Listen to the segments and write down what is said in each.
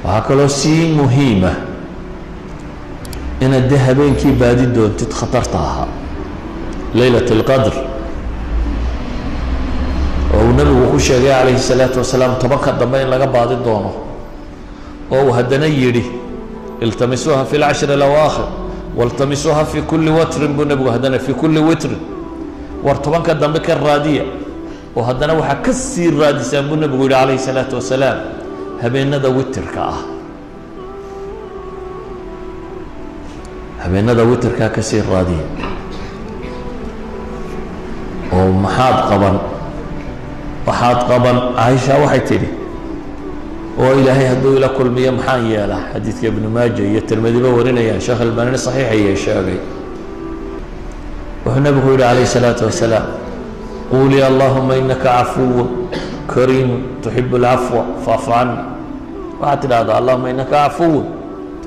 Waxaa kaloo sii muhiima inaad de habeenkii baadi doontid khatarta ahaa, leylat اlqadr, oo uu nabigu ku sheegay calayhi الsalaatu wasalaam 10-ka dambe in laga baadi doono, oo uu haddana yidhi: "التمسوها في العشر الأواخر والتمسوها في كل وتر" buu nebigu haddana في كل وتر. War 10-ka dambe ka raadiya, oo haddana waxaa ka sii raadisaan, buu nebigu yihi calayhi الsalaatu wasalaam, habeenada witirka ah. Habeenada witirkaa ka sii raadiya. Oo maxaad qaban? Waxaad qaban, Caaisha waxay tidhi: "Oo Ilaahay hadduu ila kulmiyo, maxaan yeelaa?" Xadiidka Ibnu Maaja iyo Tirmidiba warinayaan, Sheekh Albanini saxiixaya sheegay. Wuxuu nabigu yihi calayh الsalaatu wasalaam: "قولي: اللهم إنك عفو كريم تحب العفو فاعف عني." Waxaad tidhahdaa: "اللهم إنك عفو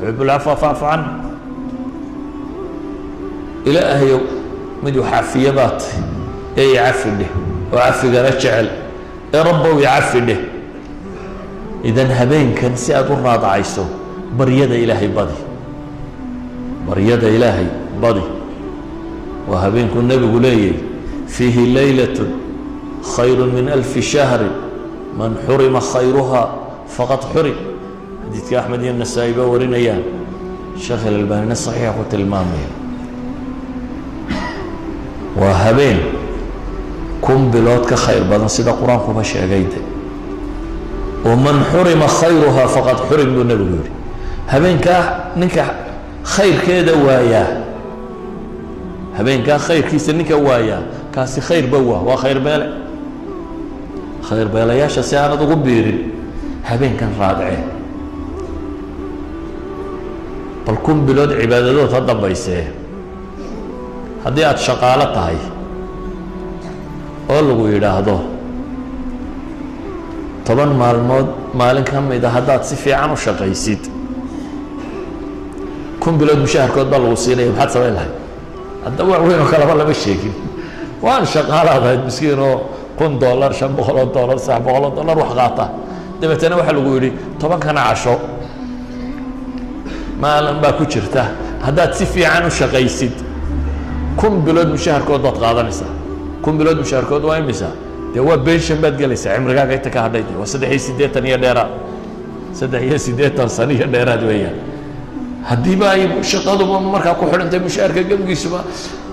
تحب العفو فاعف عني." Ilaahayow, mid wax cafiye baa tahy ee icafi dheh, oo cafigana jecel ee Rabbow icafi dheh. Idan habeenkan si aad u raadacayso, baryada Ilaahay badi, baryada Ilaahay badi. Waa habeenkuu nebigu leeyahy: "فيه ليلة خير من ألف شهر، من حرم خيرها فقد حرم." Xadiidka Axmed iyo Nasaa-i ba warinayaan, Sheekh Alalbaanina saxiixa ku tilmaamaya. Waa habeen 1000 bilood ka khayr badan, sida Qur-aankuba sheegay de. Oo "من حرم خيرها فقد حرم" buu nebigu yihi. Habeenkaa ninka khayrkeeda waayaa, habeenkaa khayrkiisa ninka waayaa, kaasi khayrba waa khayr beele. Khayr beelayaasha si aanad ugu biirin, habeenkan raadcee. Bal 1000 bilood cibaadadood ha dambaysee, haddii aada shaqaalo tahay oo lagu yidhaahdo 10 maalmood maalin ka mida haddaad si fiican u shaqaysid, 1000 bilood mushaharkood baa lagu siinaya, maxaad samayn lahayd? Hadda wax weyn oo kaleba lama sheegin. Waan shaqaalaad ahayd miskiin oo $1000, $500, $300 wax qaata. Dabeetana waxaa lagu yidhi 10-kana casho maalin baa ku jirta, haddaad si fiican u shaqaysid, 1000 bilood mushaharkood baad qaadanaysaa. 1000 bilood mushaharkood waa imisa? Dee waa pension baad gelaysaa cimrigaaga inta ka hadhay. De waa 83 iyo dheeraad, 83 sano iyo dheeraad weeyaan. Haddiiba ay shaqaduba markaa ku xidhantay mushaharka gebigiisuba,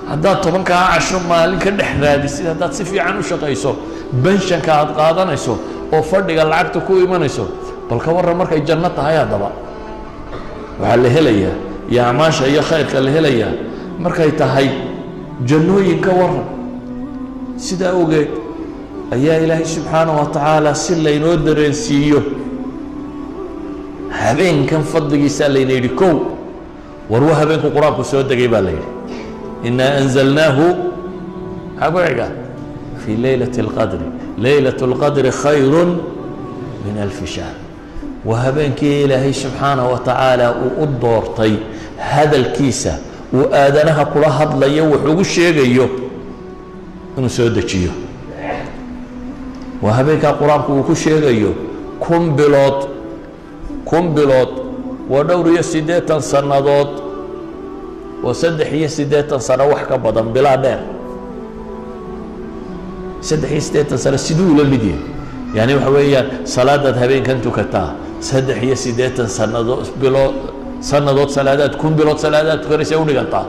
haddaad 10-kaa casho maalin ka dhex raadisid, haddaad si fiican u shaqayso, pensionka aad qaadanayso oo fadhiga lacagta ku imanayso, bal ka warran markay janno tahay? Haddaba waxaa la helayaa iyo acmaasha iyo khayrka la helayaa markay tahay jannooyin, ka warran? Sidaa ogeed ayaa Ilaahay subxaanaه wa tacaala si laynoo dareensiiyo habeenkan fadligiisaa layna yidhi: kow, war wa habeenku Qur-aanku soo degay baa la yidhi: "إنا أنزلناه", maxaa ku xiga? "في ليلة القدر، ليلة القدر خير من ألف شهر." Waa habeenkii Ilaahay subxaanaه wa tacaala uu u doortay hadalkiisa uu aadanaha kula hadlayo, wax ugu sheegayo, inuu soo dejiyo. Waa habeenkaa Qur-aanku uu ku sheegayo 1000 bilood. 1000 bilood waa dhowr iyo siddeetan sannadood, waa 83 sano, wax ka badan, bilaa dheer. 83 sano siduu ula mid yahay? Yani waxa weeyaan, salaadaad habeenkan tukataa 83 sannadood bilood sannadood salaadaad 1000 bilood salaadaad tukanaysa u dhigantaa.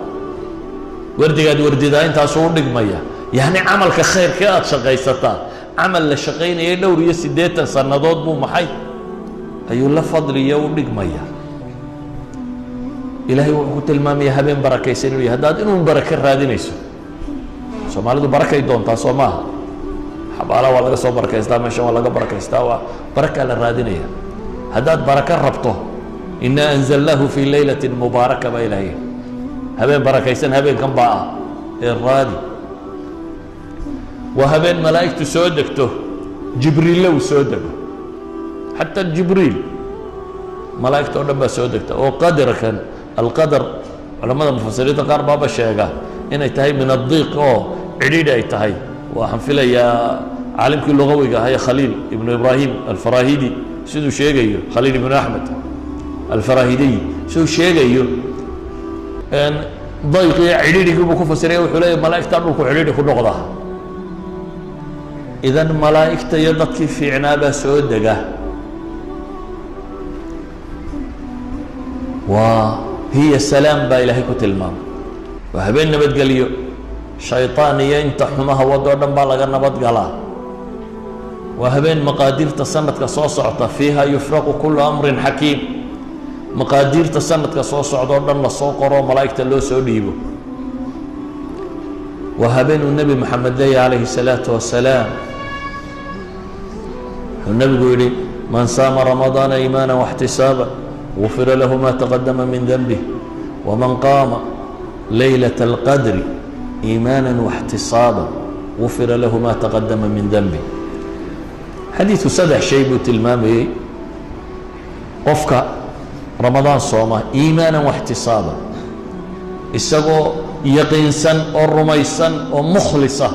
Wardigaad wardidaa intaasuu u dhigmaya. Yani camalka khayrkee aada shaqaysataa, camal la shaqaynayay dhowr iyo siddeetan sannadood buu maxay ayuu la fadliyo u dhigmaya. Ilaahay wuxuu ku tilmaamaya habeen barakaysan inuu yahay. Haddaad inuun barake raadinayso, Soomaalidu barakay doontaa, soo maaha? Xabaalaha waa laga soo barakaystaa, meeshan waa laga barakaystaa, waa barakaa la raadinaya. Haddaad barako rabto, "إنا أنزلناه في ليلة مباركة" baa Ilahay. Habeen barakaysan habeenkan baa ah ee raadi. Waa habeen malaa'igtu soo degto, Jibriille uu soo dego, xataa Jibriil, malaa'igta oo dhan baa soo degta. Oo qadarkan alqadar, culamada mufasiriinta qaar baaba sheega inay tahay من الضيق, oo cidhiidhi ay tahay. Waxaan filayaa caalimkii lugawiga ahaa ee Khaliil Ibnu Ibraahim Alfarahidi. Siduu sheegayo Khaliil Ibnu Axmed Alfarahidiy, siduu sheegayo, dayqiyo cidhidhigii buu ku fasiraya. Wuxuu leeya malaa'igtaa dhulku cidhidhi ku noqdaa. Idan malaa'igta iyo dadkii fiicnaa baa soo dega. Waa hiya salaam baa Ilaahay ku tilmaamay. Waa habeen nabadgelyo, shayطaan iyo inta xumaha wadoo dhan baa laga nabad galaa. Waa habeen maqaadiirta sanadka soo socota, fiiha yufraqu kulu amrin xakiim, maqaadiirta sanadka soo socda o dhan lasoo qoro, malaa'igta loo soo dhiibo. Waa habeenuu Nebi Moxamed leeyahy calayhi الsalaaةu wasalaam, wuxuu nebigu yidhi: "Man saama ramadaana iimaana واxtisaaba gufira lahu ma taqadama min denbih, wman qaama laylaة اlqadri iimaana واxtisaaba gufira lahu ma taqadama min denbih." Xadiidku saddex shay buu tilmaamayey: qofka Ramadaan sooma iimaanan واxtisaaba, isagoo yaqiinsan oo rumaysan oo mukhlisa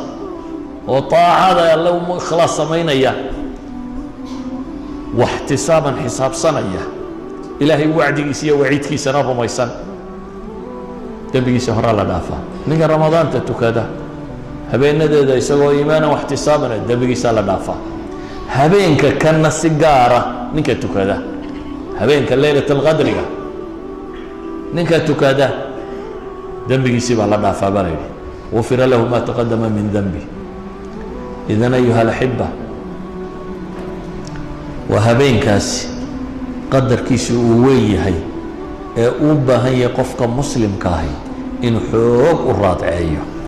oo طaacada Alle u ikhlaas samaynaya, waxtisaaban xisaabsanaya, Ilaahay wacdigiisa iyo waciidkiisana rumaysan, dembigiisa horaa la dhaafaa. Ninka Ramadaanta tukada habeenadeeda isagoo iimaanan waxtisaabana, dembigiisaa la dhaafaa. Habeenka kanna si gaara ninka tukada, habeenka leylat alqadriga ninka tukada, dembigiisii baa la dhaafaa baa la yidhi, gufira lahu ma taqadama min denbi. Idan ayuha alaxiba, waa habeenkaasi qadarkiisu uu weyn yahay ee uu baahan yahay qofka muslimka ahi inuu xoog u raadceeyo.